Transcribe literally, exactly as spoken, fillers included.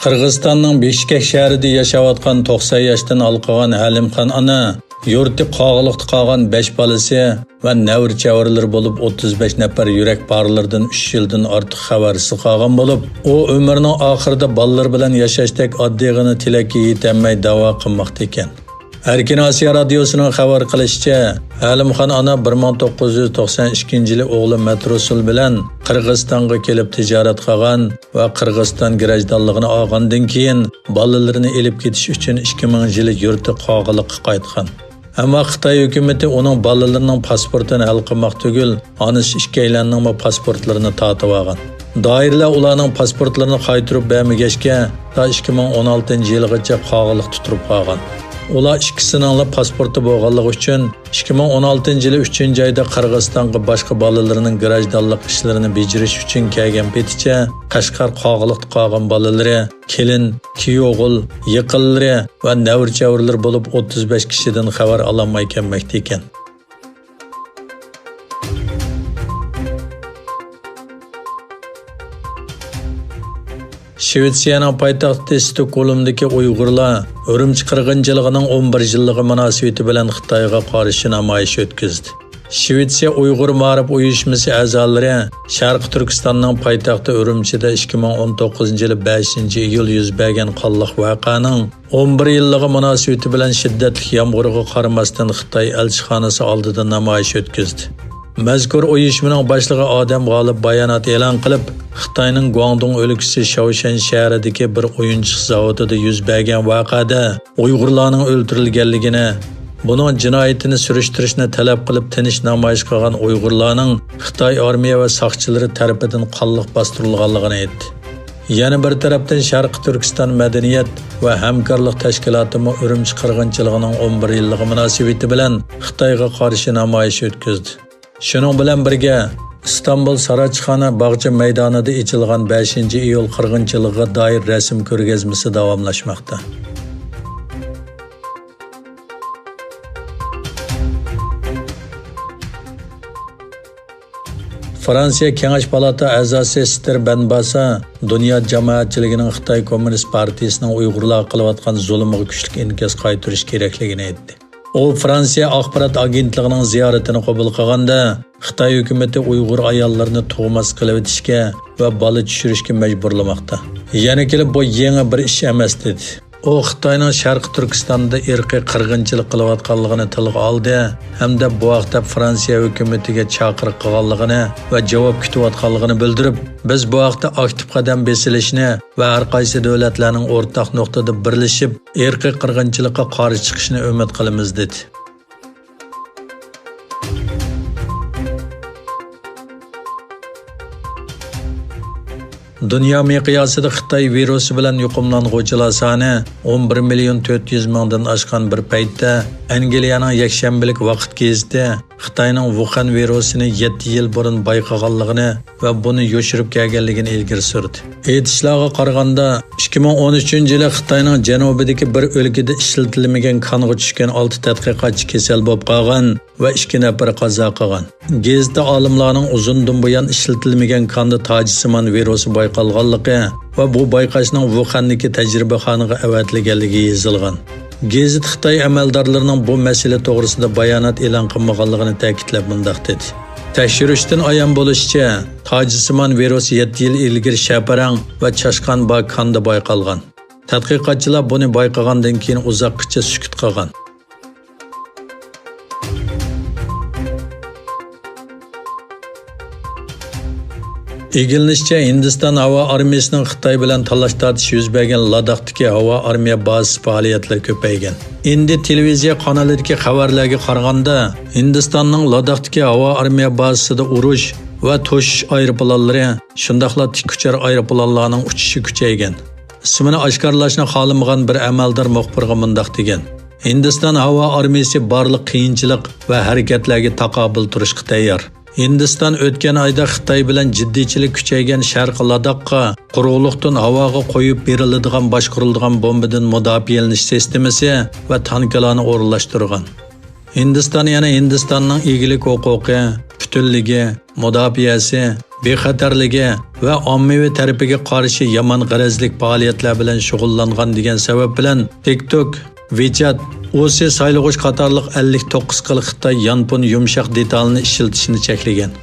قىرغىزىستاننىڭ بىشكەك شەھىرىدە ياشاۋاتقان توقسان ياشتىن ھالقىغان ھەلىمخان ئانا يۇرتى قاغىلىقتا قالغان بەش بالىسى ۋە نەۋرە-چەۋرىلىرى بولۇپ ئوتتۇز بەش نەپەر يۈرەك پارىلىرىدىن ئۈچ يىلدىن ئارتۇق خەۋەرسىز قالغان بولۇپ، ئۇ ئۆمرىنىڭ ئاخىرىدا بالىلىرى بىلەن ياشاشتەك ئاددىيغىنە تىلەككە يېتەلمەي داۋا قىلماقتا ئىكەن. ئەركىن ئاسىيا رادىيوسىنىڭ خەۋەر قىلىشىچە، ھەلىمخان ئانا بىر مىڭ توققۇز يۈز توقسان ئىككىنچى يىلى ئوغلى مەترۇسۇل بىلەن قىرغىزىستانغا كېلىپ تىجارەت قىلغان ۋە قىرغىزىستان گىراژدانلىقىنى ئالغاندىن كېيىن، بالىلىرىنى ئېلىپ كېتىش ئۈچۈن ئىككى مىڭىنچى يىلى يۇرتى قاغىلىققا قايتقان. ئەمما خىتاي ھۆكۈمىتى ئۇنىڭ بالىلىرىنىڭ پاسپورتىنى ھەل قىلماق تۈگۈل، ئانىسى ئىككىيلەننىڭمۇ پاسپورتلىرىنى تارتىۋالغان. دائىرىلەر ئۇلارنىڭ پاسپورتلىرىنى قايتۇرۇپ بەرمىگەچكە، تا ئىككى مىڭ ئون ئالتىنچى يىلىغىچە قاغىلىقتا تۇرۇپ قالغان. ئۇلار ئىككىسىنىڭلا پاسپورتى بولغانلىقى ئۈچۈن، ئىككى مىڭ ئون ئالتىنچى يىلى ئۈچىنچى ئايدا قىرغىزىستانغا باشقا بالىلىرىنىڭ گىراژدانلىق ئىشلىرىنى بېجىرىش ئۈچۈن كەلگەن پېتىچە، قەشقەر قاغىلىقتا قالغان بالىلىرى، كېلىن، كۈيئوغۇل، يېقىنلىرى ۋە نەۋرە-چەۋرىلىرى بولۇپ ئوتتۇز بەش كىشىدىن خەۋەر ئالالماي كەلمەكتە ئىكەن. شىۋېتسىيەنىڭ پايتەختى ستوكھولمدىكى ئۇيغۇرلار ئۈرۈمچى قىرغىنچىلىقىنىڭ ئون بىر يىللىقى مۇناسىۋىتى بىلەن خىتايغا قارشى نامايىش ئۆتكۈزدى. شىۋېتسىيە ئۇيغۇر مائارىپ ئۇيۇشمىسى ئەزالىرى شەرقىي تۈركىستاننىڭ پايتەختى ئۈرۈمچىدە ئىككى مىڭ ئون توققۇزىنچى يىلى بەشىنچى ئىيۇل يۈز بەرگەن قانلىق ۋەقەنىڭ ئون بىر يىللىقى مۇناسىۋىتى بىلەن شىددەتلىك يامغۇرغا قارىماستىن، خىتاي ئەلچىخانىسى ئالدىدا نامايىش ئۆتكۈزدى. مەزكۇر ئۇيۇشمىنىڭ باشلىقى ئادەم غالىپ بايانات ئېلان قىلىپ، خىتاينىڭ گۇاڭدۇڭ ئۆلكىسى شاۋشەن شەھىرىدىكى بىر ئويۇنچۇق زاۋۇتىدا يۈز بەرگەن ۋەقەدە ئۇيغۇرلارنىڭ ئۆلتۈرۈلگەنلىكىنى، بۇنىڭ جىنايىتىنى سۈرۈشتۈرۈشنى تەلەپ قىلىپ تىنچ نامايىش قىلغان ئۇيغۇرلارنىڭ خىتاي ئارمىيە ۋە ساقچىلىرى تەرىپىدىن قانلىق باستۇرۇلغانلىقىنى ئېيتتى. يەنە بىر تەرەپتىن، شەرقىي تۈركىستان مەدەنىيەت ۋە ھەمكارلىق تەشكىلاتىمۇ ئۈرۈمچى قىرغىنچىلىقىنىڭ ئون بىر يىللىقى مۇناسىۋىتى بىلەن خىتايغا قارشى نامايىش ئۆتكۈزدى. شۇنىڭ بىلەن بىرگە، ئىستانبۇل ساراچخانا باغچە مەيدانىدا ئېچىلغان بەشىنچى ئىيۇل قىرغىنچىلىقىغا دائىر رەسىم كۆرگەزمىسى داۋاملاشماقتا. فرانسىيە كېڭەش پالاتا ئەزاسى ستېر بەنباسا دۇنيا جامائەتچىلىكىنىڭ خىتاي كوممۇنىست پارتىيىسىنىڭ ئۇيغۇرلارغا قىلىۋاتقان زۇلۇمىغا كۈچلۈك ئىنكاس قايتۇرۇش كېرەكلىكىنى ئېيتتى. ئۇ فرانسىيە ئاخبارات ئاگېنتلىقىنىڭ زىيارىتىنى قوبۇل قىلغاندا، خىتاي ھۆكۈمىتى ئۇيغۇر ئاياللىرىنى تۇغماس قىلىۋېتىشكە ۋە بالا چۈشۈرۈشكە مەجبۇرلىماقتا. يەنە كېلىپ بۇ يېڭى بىر ئىش ئەمەس، دېدى. ئۇ خىتاينىڭ شەرقىي تۈركىستاندا ئىرقىي قىرغىنچىلىق قىلىۋاتقانلىقىنى تىلغا ئالدى ھەمدە بۇ ھەقتە فرانسىيە ھۆكۈمىتىگە چاقىرىق قىلغانلىقىنى ۋە جاۋاب كۈتۈۋاتقانلىقىنى بىلدۈرۈپ، بىز بۇ ھەقتە ئاكتىپ قەدەم بېسىلىشنى ۋە ھەر قايسى دۆلەتلەرنىڭ ئورتاق نۇقتىدا بىرلىشىپ، ئىرقىي قىرغىنچىلىققا قارشى چىقىشىنى ئۈمىد قىلىمىز، دېدى. دۇنيا مىقياسىدا خىتاي ۋىرۇسى بىلەن يۇقۇملانغۇچىلار سانى ئون بىر مىليون تۆت يۈز مىڭدىن ئاشقان بىر پەيتتە، ئەنگلىيەنىڭ يەكشەنبىلىك ۋاقىت گېزىتى خىتاينىڭ ۋۇخەن ۋىرۇسىنى يەتتە يىل بۇرۇن بايقىغانلىقىنى ۋە بۇنى يوشۇرۇپ كەلگەنلىكىنى ئىلگىرى سۈردى. ئېيتىشلارغا قارىغاندا، ئىككى مىڭ ئون ئۈچىنچى يىلى خىتاينىڭ جەنۇبىدىكى بىر ئۆلكىدە ئىشلىتىلمىگەن كانغا چۈشكەن ئالتە تەتقىقاتچى كېسەل بولۇپ قالغان ۋە ئىككى نەپىرى قازا قىلغان. گېزىتتە ئالىملارنىڭ ئۇزۇندىن بۇيان ئىشلىتىلمىگەن كاندا تاجسىمان ۋىرۇسى بايقالغانلىقى ۋە بۇ بايقاشنىڭ ۋۇخەندىكى تەجرىبىخانىغا ئەۋەتىلگەنلىكى يېزىلغان. گېزىت خىتاي ئەمەلدارلىرىنىڭ بۇ مەسىلە توغرىسىدا بايانات ئېلان قىلمىغانلىقىنى تەكىتلەپ مۇنداق دېدى: تەكشۈرۈشتىن ئايان بولۇشىچە، تاجسىمان ۋىرۇس يەتتە يىل ئىلگىرى شەپەرەڭ ۋە چاشقان بار كاندا بايقالغان. تەتقىقاتچىلار بۇنى بايقىغاندىن كېيىن ئۇزاققىچە سۈكۈت قىلغان. ئىگىلىنىشىچە، ھىندىستان ھاۋا ئارمىيىسىنىڭ خىتاي بىلەن تالاش-تارتىش يۈز بەرگەن لاداختىكى ھاۋا ئارمىيە بازىسى پائالىيەتلىرى كۆپەيگەن. ھىندى تېلېۋىزىيە قانىلىدىكى خەۋەرلەرگە قارىغاندا، ھىندىستاننىڭ لاداختىكى ھاۋا ئارمىيە بازىسىدا ئۇرۇش ۋە توشۇش ئايروپىلانلىرى، شۇنداقلا تىك ئۇچار ئايروپىلانلارنىڭ ئۇچۇشى كۈچەيگەن. ئىسمىنى ئاشكارىلاشنى خالىمىغان بىر ئەمەلدار مۇخبىرغا مۇنداق دېگەن: ھىندىستان ھاۋا ئارمىيىسى بارلىق قىيىنچىلىق ۋە ھەرىكەتلەرگە تاقابىل تۇرۇشقا تەييار. ھىندىستان ئۆتكەن ئايدا خىتاي بىلەن جىددىيچىلىك كۈچەيگەن شەرقىي لاداخقا قۇرۇقلۇقتىن ھاۋاغا قويۇپ بېرىلىدىغان باشقۇرۇلىدىغان بومبىدىن مۇداپىئەلىنىش سىستېمىسى ۋە تانكىلارنى ئورۇنلاشتۇرغان. ھىندىستان يەنە ھىندىستاننىڭ ئىگىلىك ھوقۇقى، پۈتۈنلۈكى، مۇداپىئەسى، بىخەتەرلىكى ۋە ئاممىۋى تەرىپىگە قارشى يامان غەرەزلىك پائالىيەتلەر بىلەن شۇغۇللانغان دېگەن سەۋەب بىلەن تىك توك، ۋىچەت، ئۇسى سايلىغۇچ قاتارلىق ئەللىك توققۇز خىل خىتاي يانفون يۇمشاق دېتالىنى ئىشلىتىشنى چەكلىگەن.